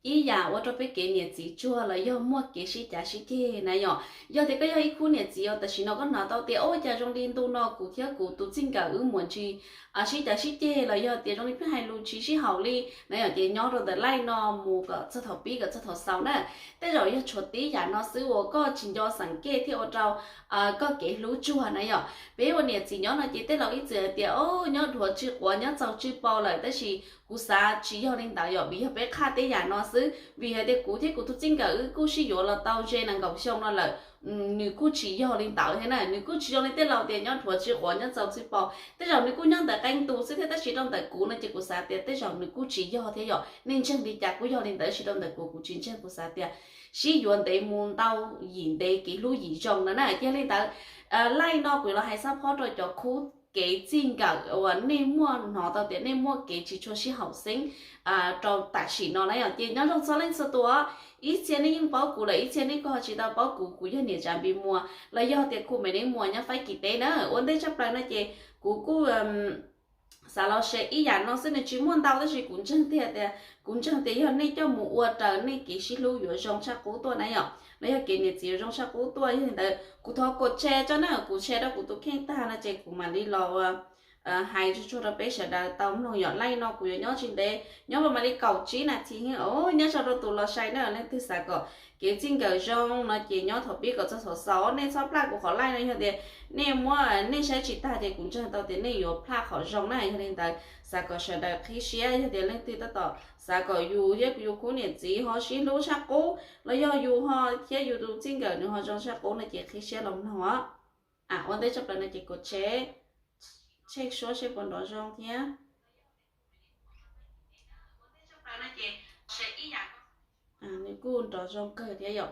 ib yam ua rau peb kev niam txiv tsuag los yog muaj kev sib cav sib ceg na yom. Yog tias koj yog ib khub niam txiv uas tam sim no koj hnov tau tias ua cas zoo li ntu no kuv thiab kuv tus txij nkawm wb muaj ntsis sib cav sib ceg los yog tias zoo li pheej hais lus tsis sib haum li na yom, ces nyob rau ntawm laij no mus kom txog thaum pib kom txog thaum xaus na. Tej zaum yog tshuav tib yam no xwb uas koj tsis nco xeem ceg thiaj ua rau koj kev hlub tsuag na yom. Peb ua niam txiv nyob no ces tej laus ib txwm hais tias o, nyob dhuav tsw quav nyob txaus tsw pau lawm, tab sis kuv xav tsis yog li ntawd yom, vim yog peb qhaj tib yam no xwb. Vim hais tias kuv thiab kuv tus txij nkawm wb kuj sib yuav los tau ze nees nkaum xyoo no lawm, nws kuj tsis yog li ntawd thiab na. Nws kuj tsis zoo li tej laus tias nyob dhuav tsw quav nyob txaus tsw pau. Tej zaum nws kuj nyob ntawm qee tus xwb thiab, tab sis rau ntawm kuv no ces kuv xav tias tej zaum nws kuj tsis yog thiab yom. Nej ntseeg li cas kuj yog li ntawd, tab sis rau ntawm kuv kuv tsis ntseeg, kuv xav tias sib yuav ntev mus ntau yim ntev kev hlub yim zoo no na. Ces yog li ntawd, laij no kuv los hais xab phob rau cov khub kev txij nkawm uas nej muaj hnov tau tias nej muaj kev tsis tshua sib haum xeeb rau tam sim no na yom. Ces nyob zoo txhua leej txhua tus, ib txhia nej yeej paub kuv lawm, ib txhia nej kuj ho tsis tau paub kuv, kuv yog niam Tsav Npis Muas los yog tias Khu Mes Neeb Muas nyob Faib Kis teb na. Ua ntej tshaj plaws no ces kuv kuj xav los share ib yam no xwb, nws tsis muaj ntau tab sis kuv ntseeg tias, kuv ntseeg tias yog nej coj mus ua raws nej kev sib hlub yuav zoo tshaj qub tuaj na yom, los yog kev niam txiv yuav zoo tshaj qub tuaj. Yog li ntawd kuv thov kom share tso na, kuv share rau kuv tus kheej tag no ces kuv mam li los hais tsuag tsuag rau peb sawv daws tau mloog yom. Laij no kuv yuav nyob tsis ntev, nyob pas mam li kaum tsib nas this, nyob zoo rau tus los sai na. Leej twg xav kom kev txij nkawm zoo no ces nyob thaum pib kom txog thaum xaus, nej txhob plaj kuv qhov laij no. Yog tias nej muab, nej saib tsis tag ces kuv ntseeg tau tias nej yuav plaj qhov zoo na. Yog li ntawd xav kom sawv daws qhib siab, yog tias leej twg tab tom xav kom yus thiab yus khub niam txiv ho sib hlub tshaj qub los yog yus ho thiab yus tus txij nkawm nws ho zoo tshaj qub no ces qhib siab los mloog os. Ua ntej tshaj plaws no ces kom tsheej suab seb puas nrov zoo thiab. Nws kuj nrov zoo kawg thiab yom.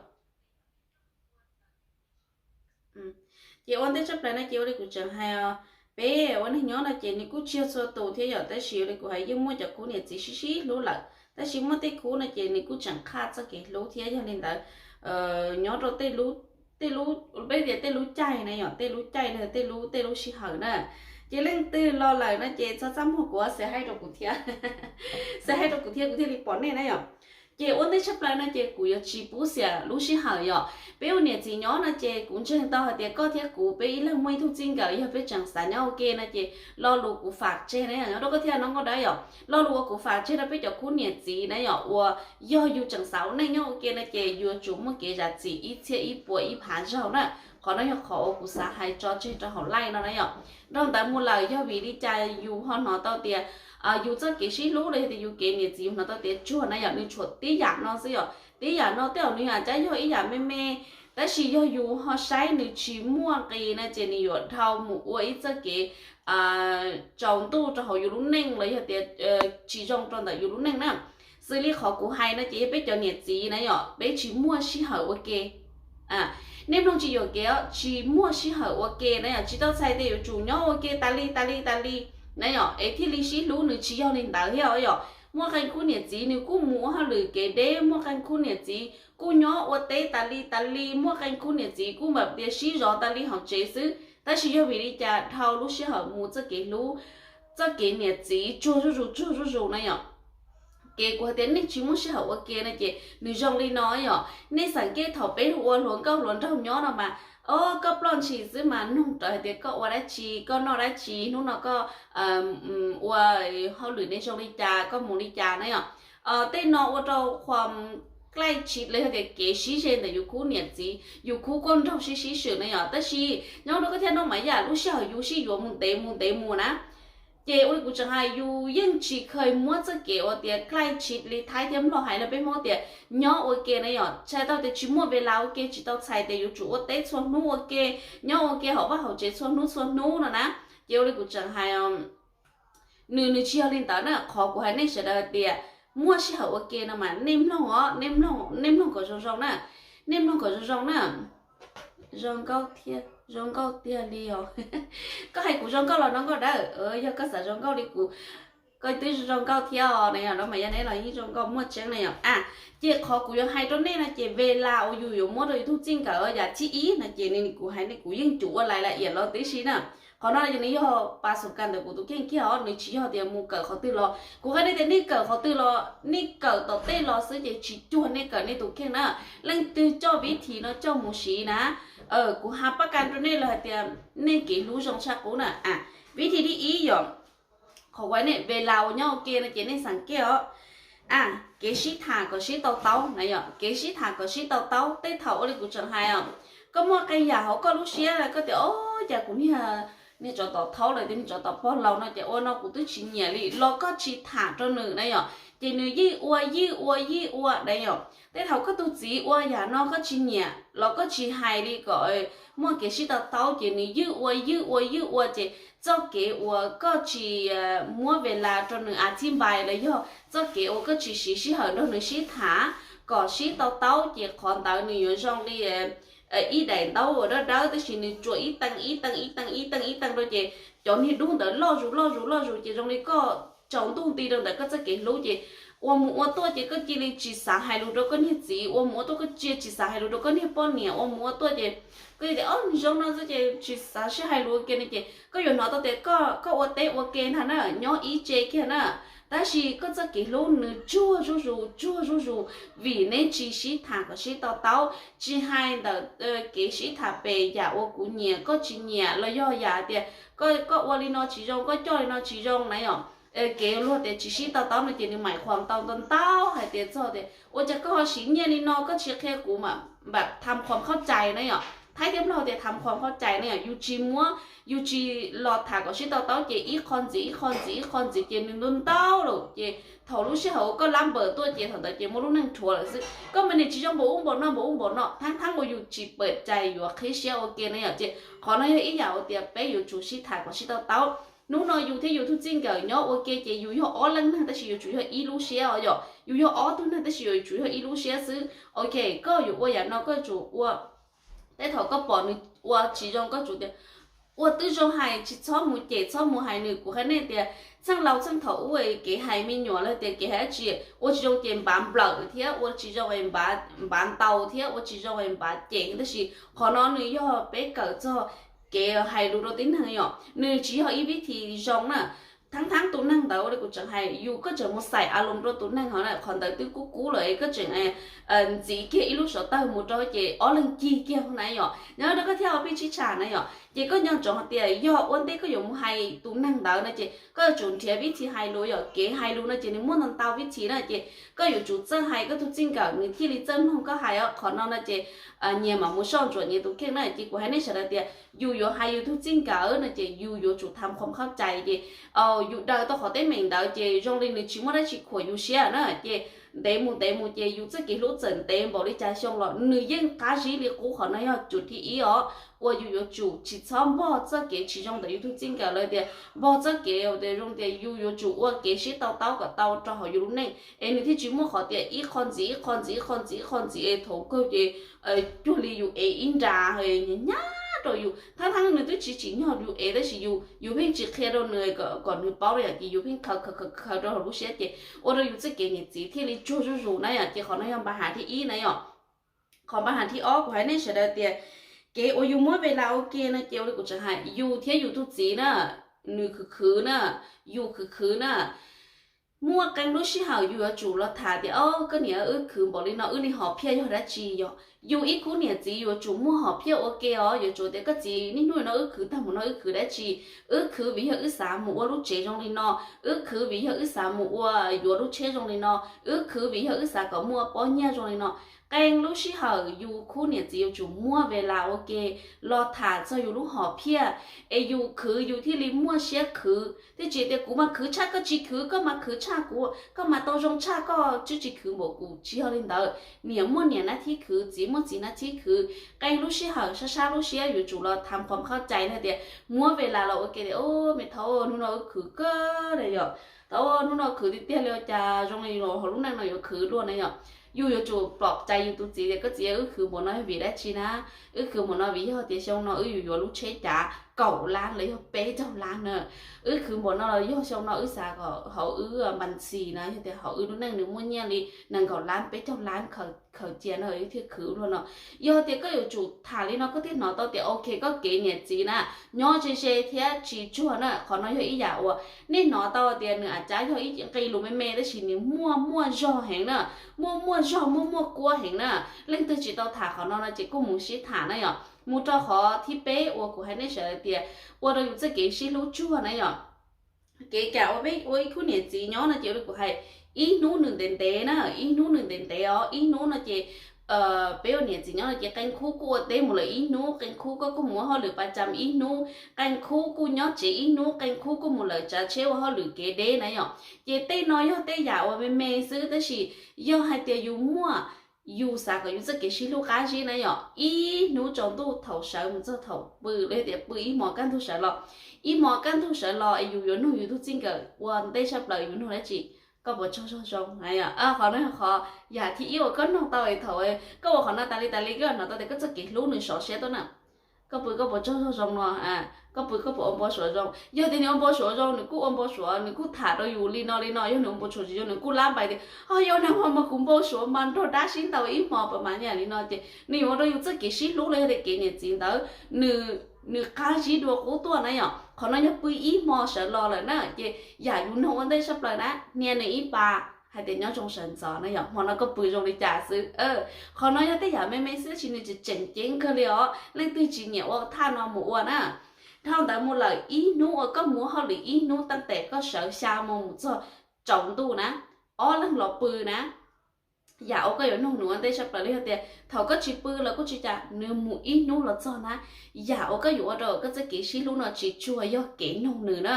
Ces ua ntej tshaj plaws no ces ua li kuv tseem hais, peb ua neeg nyob no ces nws kuj tsis yog txhua tus thiab yom, tab sis ua li kuv hais yeej muaj cov khub niam txiv sib sib hlub lawm, tab sis muaj tej khub no ces nws kuj tseem qhaj txoj kev hlub thiab. Yog li ntawd nyob rau tej lub, tej lub, peb tias tej lub caij na yom, tej lub caij los tej lub, tej lub sij hawm na, ces leej twg los lawm no ces txhob txaj muag kuv, xav hais rau kuv thiab, xav hais rau kuv thiab kuv thiaj li pom nej na yom. Ces ua ntej tshaj plaws no ces kuv yuav tsis pub xiam lub sij hawm yom. Peb ua niam txiv nyob no ces kuv ntseeg tau hais tias koj thiab kuv peb ib leeg muaj ib tug txij nkawm, yog peb tseem xav nyob ua ke no ces lo lus kuv fam tseg na yom, nyob rau koj thiaj no nkauj dawb yom. Lo lus uas kuv fam tseg rau peb cov khub niam txiv na yom, uas yog yus tseem xav ua neej nyob ua ke no ces yuav tsum muaj kev zam txim ib txhiab ib puas ib phav zaug na. Qhov no yog qhov uas kuv xav hais tso tseg rau hauv laij no na yom. Dhau ntawd mus lawm yog vim li cas yus ho hnov tau tias yus txoj kev sib hlub los yog tias yus kev niam txiv yus hnov tau tias tsuag na yom, nws tshuav tib yam no xwb yom. Tib yam no tej zaum nws yam cab yog ib yam me me, tab sis yog yus ho saib nws tsis muaj nqis na ces nws yuav dhau mus ua ib txoj kev tsaus ntuj rau hauv yus lub neej los yog tias tsis zoo rau ntawm yus lub neej na. Xws li qhov kuv hais no ces yog peb cov niam txiv na yom, peb tsis muaj sij hawm ua ke. Nej mloog tsis yuam kev os, tsis muaj sij hawm ua ke na yom, tsis tau txhais tias yuav tsum nyob ua ke tas li tas li tas li na yom, es thiaj li sib hlub, nws tsis yog li ntawd thiab yom. Muaj qee khub niam txiv nws kuj mus ua hauj lwm kev deb, muaj qee khub niam txiv kuj nyob ua teb tas li tas li, muaj qee khub niam txiv kuj mam tias sib zov tas li hauv tsev xwb, tab sis yog vim li cas dhau lub sij hawm mus txoj kev hlub, txoj kev niam txiv tsuag zuj zus tsuag zuj zus na yom. Kev kuv hais tias nej tsis muaj sij hawm ua ke no ces nws zoo li no yom. Nej xav kev thaum peb ua hluas nkauj hluas nraug nyob no mas, o, koj ploj ntshis xwb mas noog rawv hais tias koj ua dab tsi, koj noj dab tsi, hnub no koj ua hauj lwm ne zoo li cas, koj mus li cas na yom. Tej no ua rau qhuas klaij tshis los yog tias kev sib ze ntawm yus khub niam txiv, yus khub nkauj nraug sib sib swm na yom. Tab sis nyob rau koj thiab no mas yam lub sij hawm yus sib yuav mus ntev mus ntev mus na, ces ua li kuv tseem hais yus yeej tsis kheev muab txoj kev uas tias klaij tshis li Thaib thiab Nplog hais los peb Hmoob tias nyob ua ke na yom, txhais tau tias tsis muaj ves las ua ke, tsis tau txhais tias yuav tsum ua teb txhua hnub ua ke, nyob ua ke hauv vaj hauv tsev txhua hnub txhua hnub no na. Ces ua li kuv tseem hais, nws nws tsis yog li ntawd na. Qhov kuv hais nej sawv daws tias muaj sij hawm ua ke no mas nej mloog os, nej mloog, nej mloog kom zoo zoo na, nej mloog kom zoo zoo na. Zoo nkauj tiag, zoo nkauj tiag li os. Koj hais kuv zoo nkauj los no nkauj dawb, yog koj xav zoo nkauj li kuv, koj twb zoo nkauj thiab os na yom, no mas yog neb los yeej zoo nkauj muaj tseeb na yom. A, ces qhov kuv yuav hais rau nej no ces ves las uas yus yuav muab rau yus tus txij nkawm yam thib ib no ces kuv hais nej kuv yeej cum ua lais la iam los tib si na. Qhov no nws yog pas xus kas ntawm kuv tus kheej kiag os, nws tsis yog tias mus kawm qhov twg los. Kuv qhia nej tias nej kawm qhov twg los, nej kawm tom tej los xwb ces tsis cuag nej kawm nej tus kheej na. Leej twg coj vib thim no coj mus siv na, kuv has pab kas rau nej los hais tias nej kev hlub zoo tshaj qub na. Vib thim thib ib yom, qhov uas nej ve las uas nyob ua ke no ces nej xav kiag os. A, kev sib tham kom sib to taub na yom, kev sib tham kom sib to taub. Tej thaum ua li kuv tseem hais os, koj muaj qee yam hauv koj lub siab koj tias, o, cas kuv niag, niag tsov tom thaub lawm, niag tsov tom pog laus no ces ua no kuv twb tsis nyiam li los koj tsis tham rau nws na yom, ces nws yeej ua yeej ua yeej ua na yom. Tej thaum koj tus txiv ua yam no koj tsis nyiam los koj tsis hais li kom muaj kev sib to taub ces nws yeej ua yeej ua yeej ua ces txoj kev uas koj tsis muab ve las rau nws a txhib npais los yog txoj kev uas koj tsis siv sij hawm nrog nws sib tham kom sib to taub ces qhov ntawd nws yuav zoo li ib daim ntaub uas dawb dawb tab sis nws tsuas ib tees ib tees ib tees ib tees ib tees rau ces cov niag dub ntawd loj zus loj zus loj zus ces zoo li koj tsaus ntuj nti rau ntawm koj txoj kev hlub ces ua mus ua tuaj ces koj cia li tsis xav hais lus rau koj niag txiv, ua mus ua tuaj koj cia tsis xav hais lus rau koj niag poj niam, ua mus ua tuaj ces koj tias, o, nws zoo no xwb ces tsis xav sib hais lus ua ke no ces koj yuav hnov tau tias koj ua teb ua ke ntag na, nyob ib tse kiag na. Tab sis koj txoj kev hlub nws tsuag zuj zus tsuag zuj zus vim neb tsis sib tham kom sib to taub, tsis hais ntawm kev sib tham pem yam uas kuv nyiam koj tsis nyiam los yog yam tias koj ua li no tsis zoo, koj coj li no tsis zoo na yom. Kev luag tias tsis sib to taub no ces nws maim qhuas tau ntau ntau hais tias txog tias ua cas koj ho siv nyiaj li no koj tsis qhia kuv mam tham qhuas qhauj cai na yom. Thaib thiab Nplog tias tham qhuas qhauj cai na yom, yus tsis muab, yus tsis los tham kom sib to taub ces ib qho ntxiv ib qho ntxiv ib qho ntxiv ces nws ntau ntau lawm ces thaum lub sij hawm uas koj lab npawm tuaj ces thaum ntawd ces muaj lub neej rhuav lawm xwb. Koj mas niam tsis zoo npaum ub npaum no npaum ub npaum no, thaab thaab uas yus tsis pam cai yuav qhib siab ua ke na yom. Ces qhov no yog ib yam uas tias peb yuav tsum sib tham kom sib to taub. Hnub no yus thiab yus tus txij nkawm nyob ua ke ces yus yog ob leeg neeg tab sis yuav tsum yog ib lub siab os yom, yus yog ob tug neeg tab sis yuav tsum yog ib lub siab xwb. Ok, koj yuav ua yam no koj yuav tsum ua, tej thaum koj pom nws ua tsis zoo koj tsum tias ua twb zoo hais, tsis txhob mus cem txhob mus hais nws. Kuv qhia nej tias txheej laus txheej thaum ub kev hais me nyuam los tias kev hais dab tsi ua tsis zoo ces npav nplawm thiab ua tsis zoo npav ntaus thiab ua tsis zoo npav cem, tab sis qhov no nws yog peb kawm txog kev hais lus rau tib neeg yom, nws tsis yog ib vib thi zoo na. Thaab thaab tus neeg ntawd ua li kuv tseem hais, yus koj tseem mus xais a loos rau tus neeg hov na, qhov ntawd twb kub kub lawm es koj tseem ntxiv kiag ib lub saum tawg mus rau ces ob leeg cig kiag na yom, nyob rau koj thiaj ua pij tsib tsham na yom. Ces koj nco ntsoov hais tias yog ua ntej koj yuav mus hais tus neeg ntawd no ces koj yuav tsum nrhiav vib thi hais lus yom, kev hais lus no ces nws muaj ntau ntau vib thi na ces koj yuav tsum txawj hais koj tus txij nkawm nws thiaj li txawj mloog koj hais os. Qhov no no ces nyias mam mus soj ntsuam nyias tus kheej na. Ces kuv hais nej sawv daws tias yus yuav hais yus tus txij nkawm no ces yus yuav tsum tham qhuas qhauj cai ces yus daws tau qhov teeb meem ntawd ces zoo li nws tsis muaj dab tsi khuam yus siab na. Ces ntev mus ntev mus ces yus txoj kev hlub txawm ntev npaum li cas xyoo los nws yeej qab zib li qub. Qhov no yog tsum thib ib os, uas yus yuav tsum tsis txhob npog txoj kev tsis zoo ntawm yus tus txij nkawm lawm tias npog txoj kev tias zoo tias yus yuav tsum ua kev sib to taub kom tau rau hauv yus lub neej es nws thiaj tsis muaj qhov tias ib qho ntxiv ib qho ntxiv ib qho ntxiv ib qho ntxiv es thaum kawg ces cuag li yus ev ib nra nyab rau yus. Thaab thaab nws twb tsis tsim nyog yus ev tab sis yus pheej tsis qhia rau nws kom nws paub na yom, ces yus pheej khaws khaws khaws khaws rau hauv lub siab ces ua rau yus txoj kev niam txiv thiaj li tsuag zuj zus na yom. Ces qhov no yog npa has thib ib na yom. Qhov npa has thib ob kuv hais nej sawv daws tias kev uas yus muab ve las ua ke no ces ua li kuv tseem hais, yus thiab yus tus txiv na, nws khwv khwv na, yus khwv khwv na. Muaj qee lub sij hawm yus yuav tsum los tham tias, o, koj niam, wb khwv npaum li no wb li hom phiaj yog dab tsi? Yog yus ib khub niam txiv yuav tsum muaj hom phiaj ua ke os. Yuav tsum tias koj txiv, niaj hnub no wb khwv tag mus no wb khwv dab tsi? Wb khwv vim yog wb xav mus ua lub tsev zoo li no, wb khwv vim yog wb xav mus ua, yuav lub tsheb zoo li no, wb khwv vim yog wb xav kom muaj pob nyiaj zoo li no. Qee lub sij hawm yus khub niam txiv yuav tsum muab ve las ua ke los tham txog yus lub hom phiaj, es yus khwv yus thiaj li muaj siab khwv. Thiaj tsis tias kuv mas khwv tshaj koj tsis khwv, koj mas khwv tshaj kuv, koj mas tau zoo tshaj koj, tsis tsis khwv npaum kuv. Tsis yog li ntawd, niam muaj niam nab thib khwv, txiv muaj txiv nab thib khwv. Qee lub sij hawm sab sab lub siab yuav tsum los tham qhuas qhauj cai na tias muab ve las los ua ke tias, o, me thaub, hnub no wb khwv kawg na yom, thaub, hnub no khwv tiag tiag li, cas zoo li hauv lub neej no yuav khwv dua na yom. Yus yuav tsum pom cai yus tus txiv tias koj txiv, wb khwv npaum no yog vim dab tsi na? Wb khwv npaum no vim yog tias xyoo no wb yuav yuav lub tsheb cav kaum lab los yog peb caug lab na. Wb khwv npaum no los yog xyoo no wb xav kom hauv wb npas ntxis na, yog tias hauv wb lub neej nws muaj nyiaj li nees nkaum lab peb caug lab khaws cia no wb thiaj khwv luaj no. Yog tias koj yuav tsum tham li no koj thiaj hnov tau tias ok koj kev niam txiv na nyob ze ze thiab tsis tsuag na. Qhov no yog ib yam uas nej hnov tau tias nws a cas yog ib nqe lus me me tab sis nws muaj muaj zog heev na, muaj muaj zog muaj muaj kuab heev na. Leej twg tsis tau tham qhov no no ces kuj mus sib tham na yom. Mus rau qhov thib peb uas kuv hais nej sawv daws tias ua rau yus txoj kev sib hlub tsuag na yom. Kev kam ua peb ua ib khub niam txiv nyob no ces ua li kuv hais, ib hnub nws ntev ntev na, ib hnub nws ntev ntev os, ib hnub no ces peb ua niam txiv nyob no ces qee khub kuj ua teb mus lawm ib hnub, qee khub koj kuj mus ua hauj lwm pas cam ib hnub, qee khub kuj nyob tsev ib hnub, qee khub kuj mus lawm tsav tsheb ua hauj lwm kev deb na yom. Ces tej no yog tej yam uas me me xwb tab sis yog hais tias yus muaj, yus xav kom yus txoj kev sib hlub qab zib na yom, ib hnub tsaus ntuj thaum sawv mus txog thaum pw los yog tias pw ib hmo kaj ntug sawv los, ib hmo kaj ntug sawv los es yus yuav nug yus tus txij nkawm ua ntej tshaj plaws yus nug dab tsi? Koj puas tsaug zog zoo? Qhov no yog qhov yam thib ib uas koj nug tau thaum koj ua qhov no tas li tas li koj hnov tau tias koj txoj kev hlub nws sov siab tuaj na. Koj pw koj puas tsaug zog zoo no? Koj pw koj puas ua npau suav zoo? Yog tias nws ua npau suav zoo nws kuj ua npau suav, nws kuj tham rau yus li no li no. Yog nws ua npau suav tsis zoo nws kuj lab npais tias ho yog nag hmo mas kuv npau suav mas nrog dab sib ntaus ib hmo pas mas li no ces nws yuav ua rau yus txoj kev sib hlub los yog tias kev niam txiv ntawd nws qab zib dua qub tuaj na yom. Qhov no yog pw ib hmo sawv los lawm na ces yam yus nug ua ntej tshaj plaws na hnia nws ib pas hais tias nyob zoo sawv ntxov na yom, hmo no koj pw zoo li cas xwb. Qhov no yog tej yam me me xwb tab sis nws tseem tseem ceeb kawg li os. Leej twg tsis nyiam ua thaj no mus ua na. Dhau ntawd mus lawm ib hnub uas koj mus ua hauj lwm ib hnub, tab tes koj sawv xya moo mus txog tsaus ntuj na, ob leeg los pw na, yam uas koj yuav nug nws ua ntej tshaj plaws li yog tias thaum koj tsis pw los kuj tsis cas, nws mus ib hnub los txog na, yam uas koj yuav ua rau koj txoj kev sib hlub no tsis tsuag yog kev nug nws na.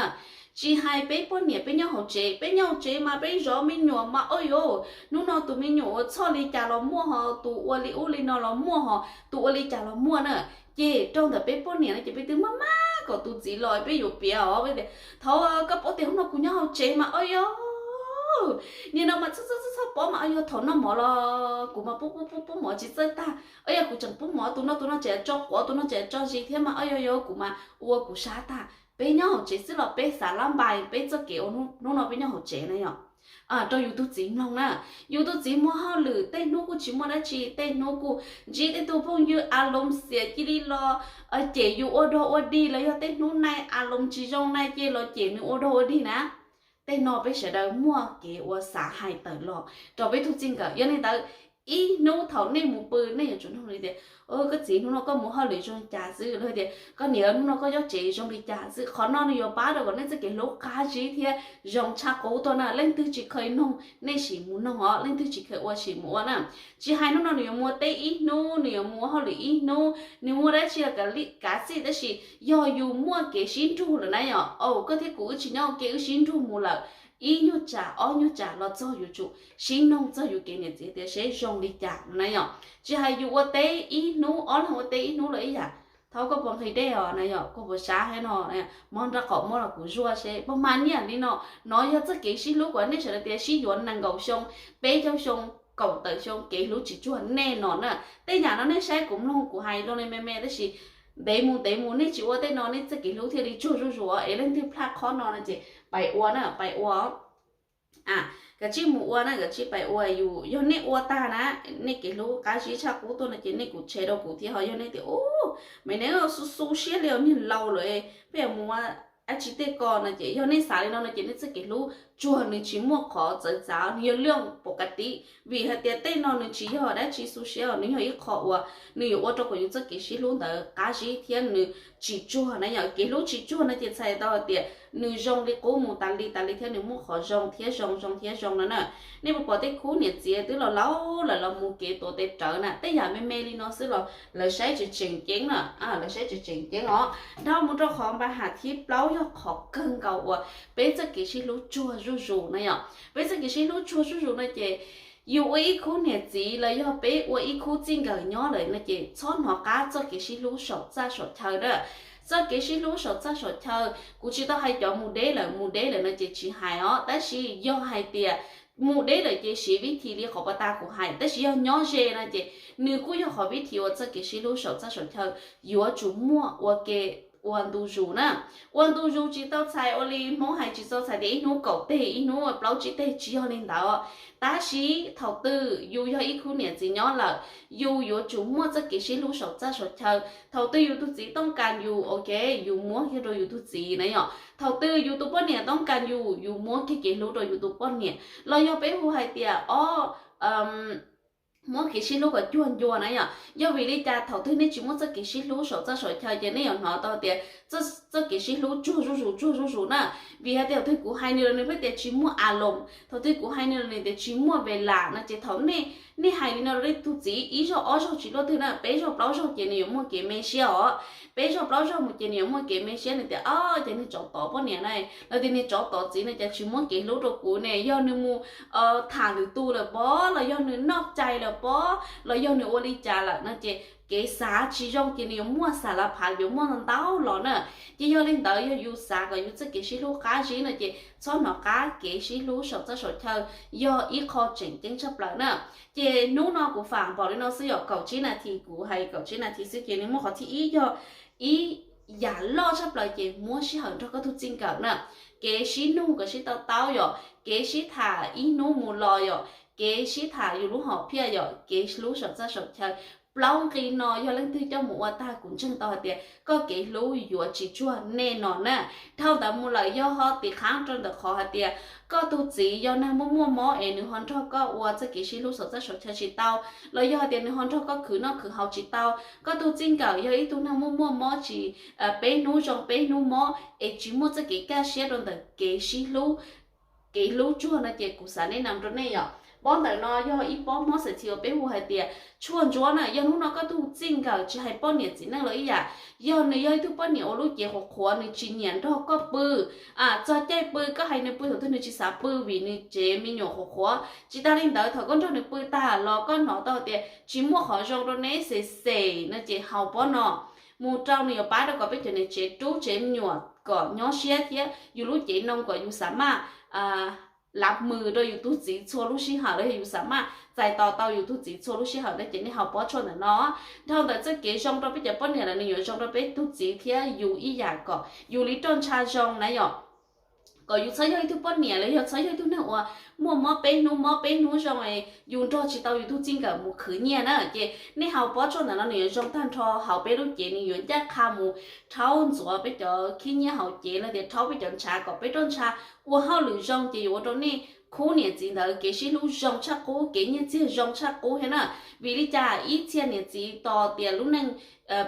Tsis hais peb poj niam peb nyob hauv tsev, peb nyob hauv tsev mas peb zov me nyuam mas ua yuav, hnub no tus me nyuam ua txhoj li cas los muaj ho, tus ua li ub li no los muaj ho, tus ua li cas los muaj na. Ces rau ntawm peb poj niam no ces peb twb maj maj kom tus txiv los peb yuav piav os, peb tias thaum koj paub tias hnub no kuv nyob hauv tsev mas ua yuav, nim no mas txhob txhob txhob txhob pom mas ua yuav, thaum noj mov los kuv mas pub pub pub pub mov tsis txawj tag, ua yog kuv tseem pub mov tus no tus no tseem tso quav tus no tseem tso zis thiab mas ua yuav yuav kuv mas ua kuv sab tag. Peb nyob hauv tsev xwb los peb xav lab npais peb txoj kev ua hnub no peb nyob hauv tsev na yom. Rau yus tus txiv mloog na, yus tus txiv muaj hauj lwm tej hnub kuj tsis muaj dab tsi, tej hnub kuj ntsib tej tug phooj ywg a loos xias cia li los cem yus ua dog ua dig los yog tej hnub nai a loos tsis zoo nai ces los cem nws ua dog ua dig na. Tej no peb sawv daws muaj kev ua xav hais tawm los rau peb tus txij nkawm. Yog li ntawd ib hnub thaum nej mus pw nej yuav tsum nug li tias koj txiv hnub no koj mus hauj lwm zoo li cas xwb, los tias koj niam hnub no koj nyob tsev zoo li cas xwb. Qhov no nws yuav pab rau kom nej txoj kev hlub qab zib thiab zoo tshaj qub tuaj na. Leej twg tsis kheev noog nej sim mus noog os, leej twg tsis kheev ua sim mus ua na. Tsis hais hnub no nws yuav mus ua teb ib hnub, nws yuav mus ua hauj lwm ib hnub, nws muaj dab tsi los kav xij tab sis yog yus muaj kev sib nrug lawm na yom, koj thiab kuv wb tsis nyob ua ke wb sib nrug mus lawm ib nyuag tsam ob nyuag tsam los txog yuav tsum sib noog txog yus kev niam txiv tias seb zoo li cas no na yom. Tsis hais yus ua teb ib hnub, ob leeg ua teb ib hnub los ib yam, thaum koj puas nqhis dej os na yom, koj puas sab thiab no, mob nrab qaum mob los kuv zuaj seb puas mas niaj li no. No yog txoj kev sib hlub uas nej sawv daws tias sib yuav nees nkaum xyoo, peb caug xyoo, kaum tawm xyoo kev hlub tsis tsuag nej no na. Tej yam no nej saib kuv mloog kuv hais zoo li me me tab sis ntev mus ntev mus nej tsis ua tej no nej txoj kev hlub thiaj li tsuag zuj zus es leej twg plaj qhov no no ces pais ua na, pais ua. Kav tsij mus ua na, kav tsij pais ua, yus yog nej ua tag na, nej kev hlub qab zib tshaj qub tuaj no ces nej kuj tshe rau kuv thiab. Ho yog nej tias ub, me nev xu xu siab li os, niag laus lawm, peb yuav mus ua dab tsi tej ko no ces yog nej xav li no no ces nej txoj kev hlub tsuag, nws tsis muaj qhov txawv txav, nws yog lub pom kav tiv. Vim hais tias tej no nws tsis yog dab tsi xu siab, nws yog ib qho uas nws yuav ua rau kom yus txoj kev sib hlub ntawd qab zib thiab nws tsis tsuag na yom. Kev hlub tsis tsuag no ces txhais tau hais tias nws zoo li qub mus tas li tas li thiab nws muaj qhov zoo thiab zoo zoo thiab zoo no na. Nej puas pom tej khub niam txiv twb los laus lawm los mus kev tuav tes rawv na, tej yam me me li no xwb los lawv saib tseem tseem ceeb na, lawv saib tseem tseem ceeb os. Dhau mus rau qhov npa ham thib plaub yog qhov kawg nkaus uas peb txoj kev sib hlub tsuag zuj zus na yom. Peb txoj kev sib hlub tsuag zuj zus no ces yus ua ib khub niam txiv los yog peb ua ib khub txij nkawm nyob lawm no ces txhob hnov qab txoj kev sib hlub saum txaj saum chaw na. Txoj kev sib hlub saum txaj saum chaw, kuv tsis tau hais cov mus deb lawm, mus deb lawm no ces tsis hais os, tab sis yog hais tias mus deb lawm ces siv vib thim li qhov puag ta kuv hais, tab sis yog nyob ze no ces nws kuj yog qhov vib thim uas txoj kev sib hlub saum txaj saum chaw yuav tsum muaj ua ke ua ntu zus na. Ua ntu zus tsis tau txhais ua li Hmoob hais tsis tau txhais tias ib hnub kaum teg ib hnub plaub tsib teg, tsis yog li ntawd. Tab sis thaum twg yus yog ib khub niam txiv nyob lawm, yus yuav tsum muaj txoj kev sib hlub saum txaj saum chaw. Thaum twg yus tus txiv tooj kas yus, ok, yus muab kiag rau yus tus txiv na yom. Thaum twg yus tus poj niam tooj kas yus, yus muab kiag kev hlub rau yus tus poj niam. Los yog peb hu hais tias ob muab kev sib hlub kom cuag ncua na yom. Yog vim li cas thaum twg nej tsis muaj txoj kev sib hlub saum txaj saum chaw ces nej yuav hnov tau tias txoj kev sib hlub tsuag zuj zus tsuag zuj zus na. Vim hais tias thaum twg kuv hais nws los nws pheej tias tsis muaj a loos, thaum twg kuv hais nws los nws tias tsis muaj ve lam no ces thaum nej, nej hais li no rau nej tus txiv ib zaug ob zaug tsis luaj twg na, peb zaug plaub zaug ces nws yuav muaj kev me siab os. Peb zaug plaub zaug mus ces nws yuav muaj kev me siab, nws tias o ces nws tsov tod poj niam na, los tias nws tsov tod txiv no ces tsis muab kev hlub rau kuv ne, yog nws mus tham lwm tus lawm pob, los yog nws noj cai lawm pob, los yog nws ua li cas lawm no ces kev xav tsis zoo ces nws yuav muaj xas lav phav yuav muaj ntau los na. Ces yog li ntawd yog yus xav kom yus txoj kev sib hlub qab zib no ces txhob hnov qab kev sib hlub saum txaj saum chaw yog ib qho tseem ceeb tshaj plaws na. Ces hnub no kuv fam npaum li no xwb yom, kaum tsib nas this, kuv hais kaum tsib nas this xwb ces nws muaj qhov thib ib yog ib yam loj tshaj plaws ces muab sij hawm nrog koj tus txij nkawm na. Kev sib nug kom sib tau taub yom, kev sib tham ib hnub mus los yom, kev sib tham yus lub hom phiaj yom, kev hlub saum txaj saum chaw. Plaub nqi no yog leej twg coj mus ua tag kuv ntseeg tau hais tias koj kev hlub yuav tsis tsuag nej no na. Dhau ntawd mus lawm yog ho tim qhab rau ntawm qhov hais tias koj tus txiv yog neeg muaj muaj mob es nws ho nrog koj ua txoj kev sib hlub saum txaj saum chaw tsis tau, los yog hais tias nws ho nrog koj khwv noj khwv haus tsis tau, koj tus txij nkawm yog ib tug neeg muaj muaj mob tsis, peb hnub zoo peb hnub mob es tsis muaj txoj kev kaj siab rau ntawm kev sib hlub, kev hlub tsuag no ces kuv xav nes nam rau nej yom. Pob ntawm no yog ib pob mob xav txhiv uas peb hu hais tias tshuaj ntsuab na. Yog hnub no koj tus txij nkawm tsis hais poj niam txiv neej los ib yam, yog nws yog ib tug poj niam ua lub cev qhuav qhuav, nws tsis nyiam nrog koj pw, txog caij pw koj hais nws pw thaum twg nws tsis xav pw vim nws tsev me nyuam qhuav qhuav. Tsis tas li ntawd thaum koj nrog nws pw tag los koj hnov tau tias tsis muaj qhov zoo rau neb xes xes no ces haus pob no mus rau nws yuav pab rau kom peb cov niam tsev rub tsev me nyuam kom nyob siab thiab yus lub cev noo kom yus xav maj lav mws rau yus tus txiv txhua lub sij hawm los yog yus xav maj txais tos tau yus tus txiv txhua lub sij hawm no ces nej haus pob tshuaj ntawm no. Dhau ntawm txoj kev zoo rau peb cov poj niam lawm nws yuav zoo rau peb tus txiv thiab yus ib yam kom yus li roj ntsha zoo na yom. Kom yus txhob yog ib tug poj niam los yog txhob yog ib tug neeg uas muaj mob peb hnub mob peb hnub zoo, yus nrog tsis tau yus tus txij nkawm mus khwv nyiaj na. Ces nej haus pob tshuaj ntawm no nws yuav zoo tag nrho, haus peb lub cev nws yuav ncaj qha mus rhaub ntxuav peb cov khib nyiab hauv cev los tias rhaub peb cov ntshav kom peb roj ntsha ua hauj lwm zoo ces yuav ua rau nej khub niam txiv ntawd kev sib hlub zoo tshaj qub, kev nyiaj txiag zoo tshaj qub thiab na. Vim li cas ib txhia niam txiv tos tias lub neej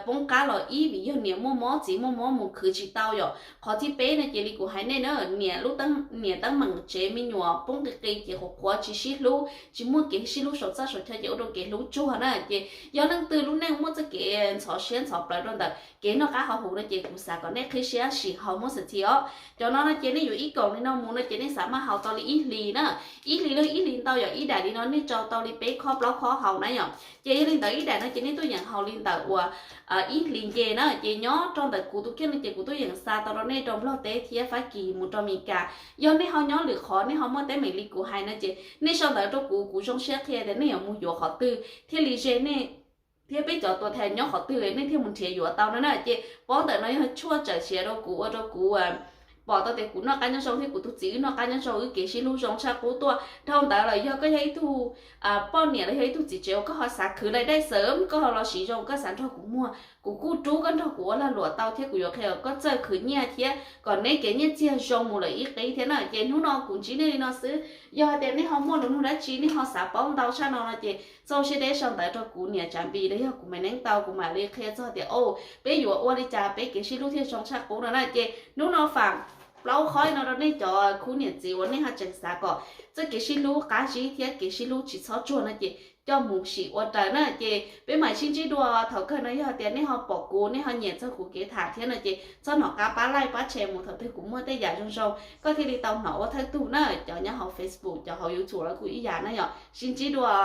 poob qab los ib vim yog niam muaj mob txiv muaj mob mus khwv tsis tau yom. Qhov thib peb no ces li kuv hais nej na, niam lub, niam teeb meem tsev me nyuam poob qis qis ces qhuav qhuav tsis sib hlub, tsis muaj kev sib hlub saum txaj saum chaw ces ua rau kev hlub tsuag na. Ces yog leej twg lub neej muaj txoj kev ntxhov siab ntxhov plawv rau ntawm kev noj qab haus huv no ces kuv xav kom nej qhib siab sim haus muab xav txhiv os. Cov no no ces nej yuav ib kaum li no mus no ces nej xav maj haus tau li ib hlis na. Ib hlis los ib hlis ntau yom, ib daim li no nej tsau tau li peb khob plaub khob haus na yom. Ces yog li ntawd ib daim no ces nej tuaj yeem haus li ntawm uas ib hlis nce na. Ces nyob rau ntawm kuv tus kheej no ces kuv tuaj yeem xa tau rau nej rau Nplog teb thiab Fab Kis mus rau Mes Kas. Yog nej ho nyob lwm qhov nej ho muaj teeb meem li kuv hais no ces nej sau ntawv rau kuv, kuv zoo siab qhia tias nej yuav mus yuav qhov twg thiaj li ze nej thiab peb cov tua thais nyob qhov twg nej thiaj mus nrhiav yuav tau no na. Ces pob ntawm no yog tshuaj tsawm siav rau kuv ua rau kuv pom tau tias kuv noj qab nyob zoo thiab kuv tus txiv wb noj qab nyob zoo, wb kev sib hlub zoo tshaj qub tuaj. Dhau ntawd los yog koj yog ib tug poj niam los yog ib tug txiv tsev uas koj ho xav khwv laij daij xwb, koj ho los siv zoo, koj xav nrog kuv muag, kuv kuj rub koj nrog kuv ua lag luam tau thiab kuv yuav qhia koj txawj khwv nyiaj thiab kom neb kev nyiaj txiag zoo mus lawm ib qib thiab na. Ces hnub no kuv ntsib nej li no xwb, yog hais tias nej ho muaj lus nug dab tsi, nej ho xav paub ntau tshaj no no ces txaus siab deb sau ntawv rau kuv niam Tsav Npis los yog kuv Maiv Neeb tau, kuv mam li qhia txog tias o peb yuav ua li cas peb kev sib hlub thiaj zoo tshaj qub no na. Ces hnub no fam plaub qhov no rau nej cov khub niam txiv uas nej ho tseem xav kom txoj kev sib hlub qab zib thiab kev sib hlub tsis txhob tsuag no ces coj mus sim ua raws na. Ces peb mam sib ntsib dua thaum kawg no, yog tias nej ho pom kuv, nej ho nyiam txog kuv kev tham thiab no ces txhob hnov qab pab like pab share mus, thaum twg kuv muaj tej yam zoo zoo koj thiaj li tau hnov ua thawj tug na. Cov nyob hauv Facebook, cov hauv YouTube los kuj ib yam na yom. Sib ntsib dua.